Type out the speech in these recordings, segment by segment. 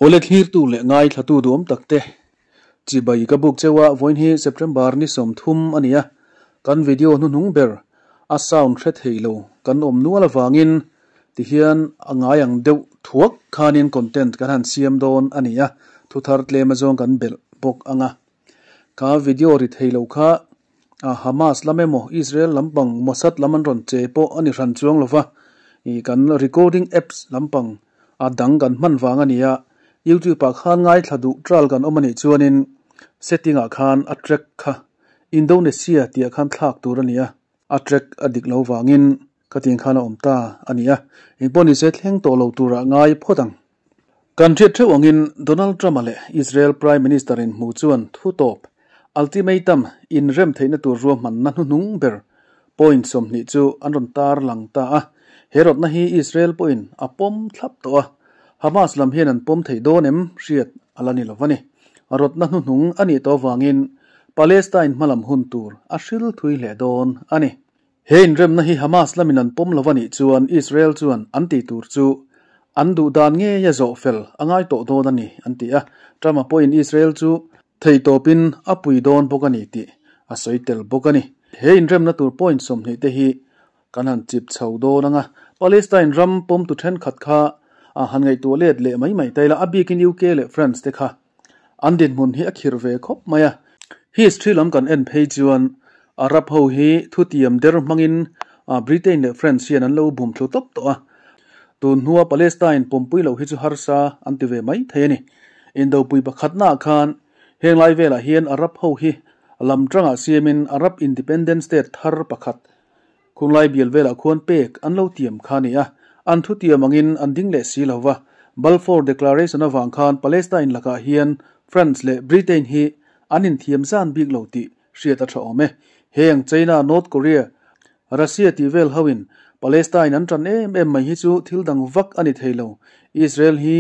Awle thlirtu leh ngaithlatu duhawm tak te, chibai ka buk cheu a, vawiin hi September ni 30 a ni a, kan video hnuhnung ber a sound hre thei lo kan awm nual avangin tihian a ngai ang deuh thuak khanin content kan han siam dawn a ni a, thu thar tlem azawng kan belh bawk ang a. Kha video ri thei lo kha Hamas lam emaw Israel lampang Mossad lam an rawn che pawh a ni hran chuang lova, ih kan recording apps lampang a dang kan hman vang a ni a, YouTube ah khan ngaithla duh tral kan awm a nih chuanin setting ah khan a track kha Indonesia tih ah khan thlak tur a ni a, a track a dik lo vangin khatiang khan a awm ta a ni a, engpawh nise thleng tawh lo turah ngai phawt ang. Kan hriat theuh angin Donald Trump-a leh Israel Prime Minister inhmu chuan thu tawp, ultimatum, inrem theihna tur ruahmanna hnuhnung ber point 20 chu an rawn tar lang ta a. He rawtna hi Israel pawhin a pawm thlap tawh a, Hamas lam hian an pawm thei dawn em hriat a la ni lo a ni. Rawtna hnuhnung a nih tawh avangin Palestine hmalam hun tur a hril thui hle dawn a ni. He inremna hi Hamas lamin an pawm lo a nih chuan Israel chuan an tih tur chu an duh dan ngei a zawh fel a ngai tawh dawn a ni, an ti a. Trump-a pawhin Israel chu theihtawpin a pui dawn bawk a ni tih a sawi tel bawk a ni. He inremna tur point 20 te hi kan han chip chho dawn ang a, Palestine ram pawmtu thenkhat kha han ngaihtuah let leh mai mai ta ila, a bikin UK leh France te kha An dinhmun hi a khirh ve khawp mai a. History lam kan en phei chuan Arab ho hi thutiam der hmangin Britain leh France hian an lo bum thlu tawp tawh a. Tun hnua Palestine pawmpui loh hi chu harsa an ti ve mai thei a ni. Indopui pakhatnaah khan heng lai velah hian Arab ho hi lam tangah siamin Arab Independent State thar pakhat Khunglai bial velah khuan pek an lo tiam kha a ni a, an thutiam angin an ding leh si lo va. Balfour Declaration avang khan Palestine lakah hian France leh Britain hi an inthiam zan bik lo tih hriat a tha awm e. Heng China, North Korea, Russia tih vel hoin Palestine an tan em em mai hi chu thil dang vak a ni thei lo. Israel hi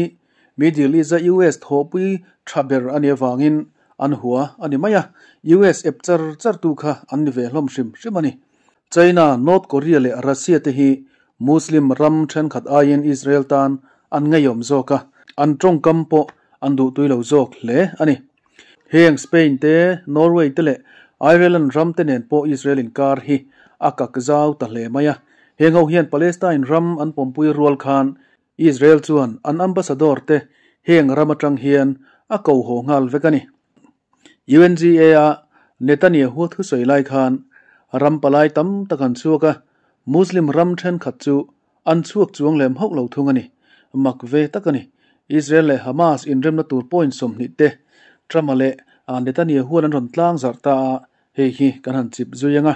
Middle East-a US thawhpui tha ber a nih avangin an hua a ni mai a, US ep char char tu kha an ni ve hlawm hrim hrim a ni. China, North Korea leh Russia te hi Muslim ram thenkhat aiin Israel tan an ngeiawm zawk a, an tawngkam pawh an duhtui lo zawk hle a ni. Heng Spain te, Norway te leh Ireland ram te nen pawh Israel inkar hi a kak zau ta hle mai a. Heng ho hian Palestine ram an pawmpui rual khan Israel chuan an ambassador te heng ram atang hian a ko haw nghal vek a ni. UNGA a Netanyahu thusawi lai khan ram palai tam tak an chhuak a, Muslim ram thenkhat chu an chhuak chuang lem hauh lo thung a ni. Mak ve tak a ni. Israel leh Hamas inremna tur point 20 te Trump-a leh Netanyahu-an an rawn tlang zarh ta a, hei hi kan han chip zui ang a.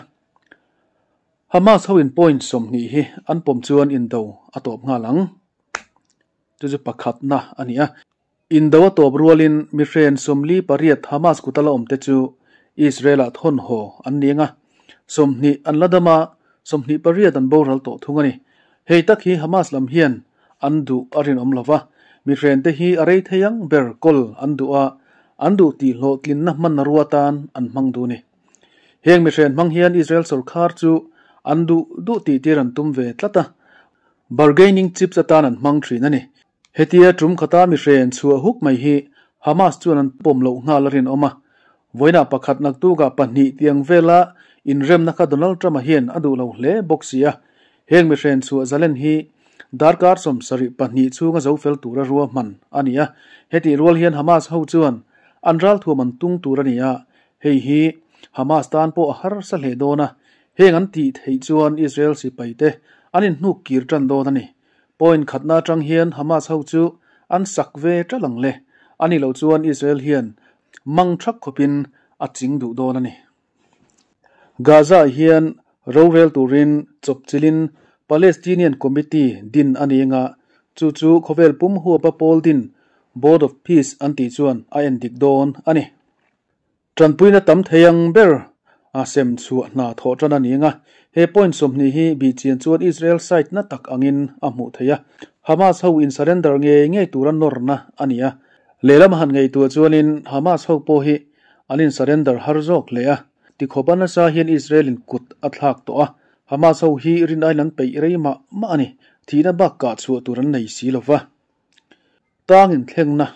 Hamas ho in point 20 hi an pawm chuan indo a tawp nghal ang. Chu chu pakhatna a ni a. Indo a tawp rualin mihren 48 Hamas kuta la awmte chu Israel-ah thawn haw an ni ang a. 20 an la dam a, 28 an boral tawh thung a ni. Hei tak hi Hamas lam hian an duh a rinawm lo va. Mihrente hi a rei thei ang ber kawl an duh a, an duh tih hlawhtlinna hmanna rua tan an hmang duh a ni. Heng mihren hmang hian Israel sorkar chu an duh duh tih tir an tum ve tlat a, bargaining chips atan an hmang thin a ni. Hetia tum khata mihren chhuah huk mai hi Hamas chuan an pawm loh nghal a rinawm a. Vawiinah pakhat naktukah pahnih tiang vela inremna kha Donald Trump-a hian a duh lo hle bawk si a. Heng mihren chhuah zalen hi darkar 72 chhunga zo fel tura ruahman a ni a. Hetih rual hian Hamas ho chuan an ralthuam an tung tur a ni a, Hei hi Hamas tan pawh a harsa hle dawn a, heng an tih theih chuan Israel sipai te an inhnuk kir tan dawn a ni. Point khatna atang hian Hamas ho chu an sak ve ṭalh ang le, a nih loh chuan Israel hian mang thak khawpin a ching duh dawn a ni. Gaza-ah hian rorel turin chawpchilhin Palestinian Committee din a ni anga, chu chu khawvel pum huapa pawl din Board of Peace an tih chuan a endik dawn a ni. Tanpuina tam thei ang ber a sem chhuah hna thawh tan a ni ang a, he point 20 hi bih chian chuan Israel side na tak angin a hmuh theih a, Hamas ho in surrender ngei ngei tura nawrna a ni a. Lehlam han ngaihtuah chuanin Hamas ho pawh hi an in surrender har zawk hle a, tikhawp a nasa hian Israel in kut a thlak tawh a, Hamas ho hi rin aiin an peih rei mah mah a ni, thihna bak kah chhuah tur an nei si lova. Tang inthlengna,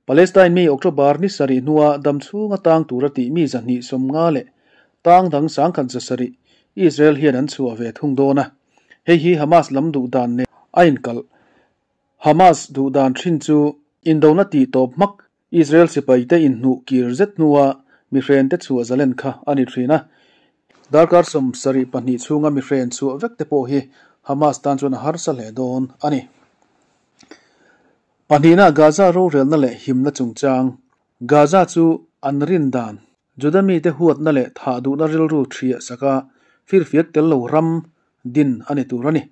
Palestine mi October ni sarih hnua dam chhunga tang tura tih mi 250 leh tang dang 1700 Israel hian an chhuah ve thung dawn a. Hei hi Hamas lam duh dan nen a inkalh. Hamas duh dan thin chu indona tih tawp hmak Israel sipaite inhnuh kir zet hnua mihrente chhuah zalen kha a ni thin a. Darkar 72 chhunga mihren chhuah vek te pawh hi Hamas tan chuan a harsa hle dawn a ni. Pahnihna Gaza rorelna leh himna chungchang. Gaza chu an rin dan, Juda mite huatna leh thah duhna rilru thiah saka firfiak tel lo ram din a ni tur a ni.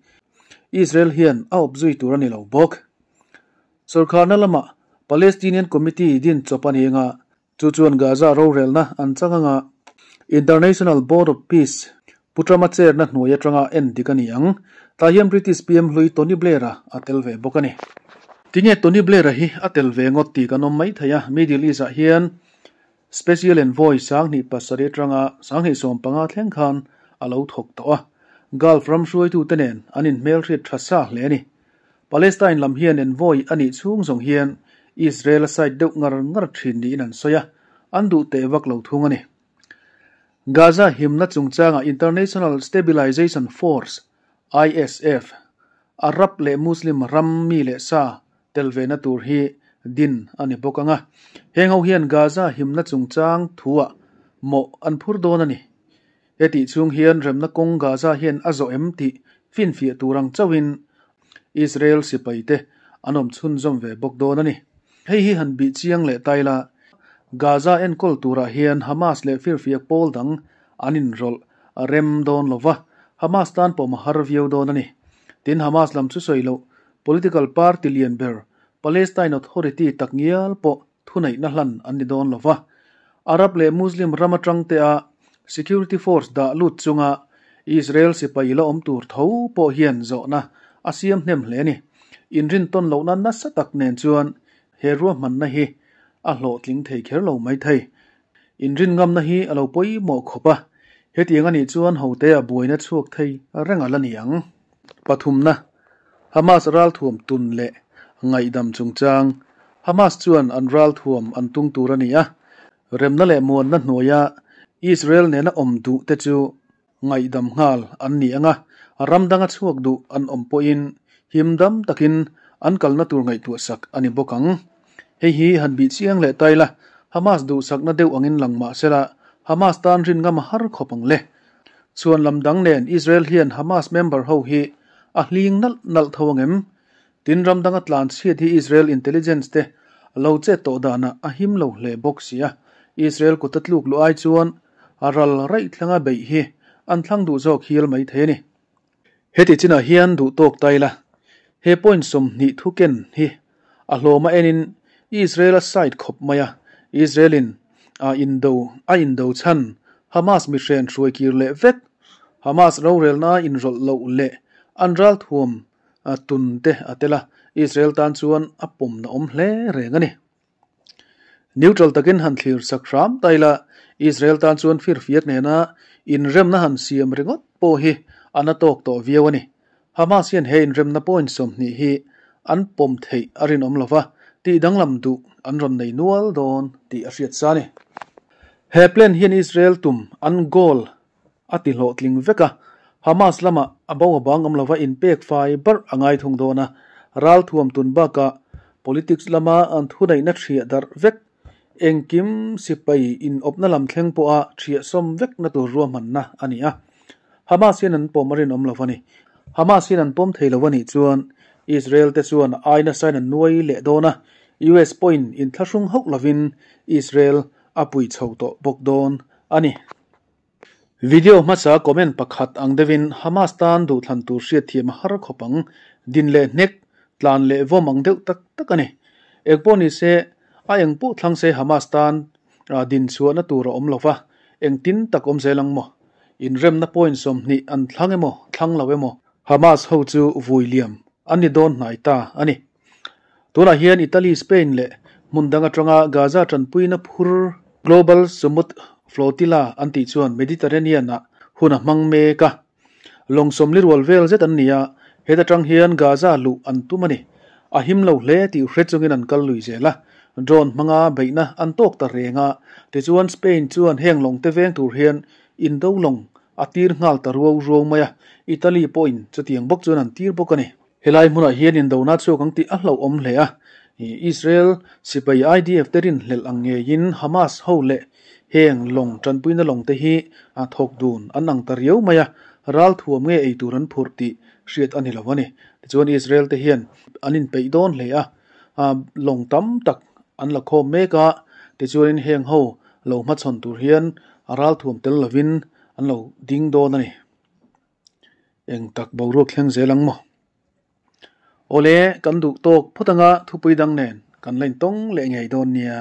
Israel hian a awp zui tur a ni lo bawk. Sorkarna lamah Palestinian Committee din chawp a ni anga Chu chuan Gaza rorelna an chang anga International Board of Peace Pu Trump-a chair-na hnuai atanga en dik a ni ang. Tah hian British PM hlui Tony Blair-a a tel ve bawk a ni. Tinge Tony Blair-a hi a tel ve ngawt tih kan awm mai thei a, Middle East-ah hian Special Envoy 2007 atanga 2015 thleng khan a lo thawk tawh a, Gulf ram hruaitute nen an inhmelhriat tha sa hle a ni. Palestine lam hian envoy a nih chhung zawng hian Israel a side deuh ngar ngar thin niin an sawi a, an duh teh vak lo thung a ni. Gaza himna chungchanga International Stabilization Force, ISF, Arab leh Muslim ram mi leh sa tel vena tur hi din a ni bawk ang a. Heng ho hian Gaza himna chungchang thuah mawh an phur dawn a ni. Hetih chhung hian remna kawng Gaza hian a zawh em tih finfiah tur ang chauhin Israel sipaite an awm chhunzawm ve bawk dawn a ni. Hei hi han bih chiang leh ta ila, Gaza enkawl turah hian Hamas leh firfiak pawl dang an inrawlh a rem dawn lo va, Hamas tan pawm a har viau dawn a ni. Tin, Hamas lam chu sawi loh, political party lian ber Palestine Authority takngial pawh thuneihna hlan an ni dawn lo va, Arab leh Muslim ram atang te a security force dah lut chunga Israel sipai la awm tur tho pawh hian zawhna a siam hnem hle a ni. Inrintawn lohna nasa tak nen chuan he ruahmanna hi a hlawhtling thei kher lo mai thei. Inrinngamna hi a lo pawimawh khawp a, hetiang a nih chuan hote a buaina chhuak thei reng a la ni ang. Pathumna, Hamas ralthuam tun leh ngaihdam chungchang. Hamas chuan an ralthuam an tung tur a ni a, remna leh muanna hnuaia Israel nena awm duh te chu ngaihdam nghal an ni ang a, ram danga chhuak duh an awm pawhin him dam takin an kalna tur ngaihtuahsak a ni bawk ang. Hei hi han bih chiang leh ta ila, Hamas duhsakna deuh angin lang mah sela, Hamas tan rin ngam a har khawp ang le. Chhuan lam dang nen Israel hian Hamas member ho hi a hling nalh nalh tho ang em? Tin ram danga tlan chhiat hi Israel intelligence te lo chet tawh danah a him lo hle bawk si a, Israel kut a tluk luh ai chuan a ral raih thlanga beih hi an thlang duh zawk hial mai thei a ni. Heti chinah hian duh tawk ta ila, he point 20 thu ken hi a hlawma enin Israel a side khawp mai a, Israel in a indo a indo chhan Hamas mihren hruai kir leh vek, Hamas rorelna inrawlh loh leh an ralthuam tun te a tel a, Israel tan chuan a pawmna awm hle reng a ni. Neutral takin han thlir sak hram ta ila, Israel tan chuan firfiak nena inremna han siam ringawt pawh hi a na tawk tawh viau a ni. Hamas hian he inremna point 20 hi an pawm theih a rinawm lo va, tih danglam duh an rawn nei nual dawn tih a hriat sa a ni. He plan hian Israel tum an goal a ti hlawhtling vek a, Hamas lamah a bo a bang awm lova inpek fai barh a ngai thung dawn a, ralthuam tun bakah politics lama an thuneihna thiah darh vek, engkim sipai inawpna lam thleng pawha thiah sawm vekna tur ruahmanna a ni a. Hamas hian an pawm a rinawm lo a ni. Hamas hian an pawm thei lo a nih chuan Israel te chuan ai nasa in an nuai leh dawn a, US pawhin inthlahrung hauh lovin Israel a pui chho tawh bawk dawn a ni. Video hmasa comment pakhat ang deuhin Hamas tan duhthlan tur hriatthiam a har khawp ang, din leh hnek, tlan leh vawm ang deuh tak tak a ni. Eng pawh ni se, a eng pawh thlang se Hamas tan din chhuahna tur a awm lo va, engtin tak awm zel ang maw? Inremna point 20 an thlang emaw thlang lo emaw, Hamas ho chu vui liam an ni dawn hnai ta a ni. Tunah hian Italy, Spain leh hmun dang atanga Gaza tanpuina phur Global Sumud Flotilla an tih chuan Mediterranean-ah hun a hmang mek a. Lawng sawmli rual vel zet an ni a, heta tang hian Gaza luh an tum a ni. A him lo hle tih hre chungin an kal lui zel a, drone hmanga beihna an tawk ta reng a. Tichuan Spain chuan heng lawng te veng tur hian indo lawng a tir nghal ta ruau ruau mai a, Italy pawhin chutiang bawk chuan an tir bawk a ni. Helai hmunah hian indona chhuak ang tih a hlauhawm hle a, Israel sipai IDF te rinhlelh ang ngeiin Hamas ho leh heng lawng tanpuina lawng te hi a thawk dun an ang ta riau mai a, ralthuam nge ei tur an phurh tih hriat a ni lo a ni. Tichuan Israel te hian an inpeih dawn hle a, lawng tam tak an la khawm mek a, tichuanin heng ho lo hmachhawn tur hian ralthuam tel lovin an lo ding dawn a ni. Eng tak boruak thleng zel ang maw? Awle, kan duh tawk phawt anga thupui dang nen kan la intawng leh ngei dawn nia.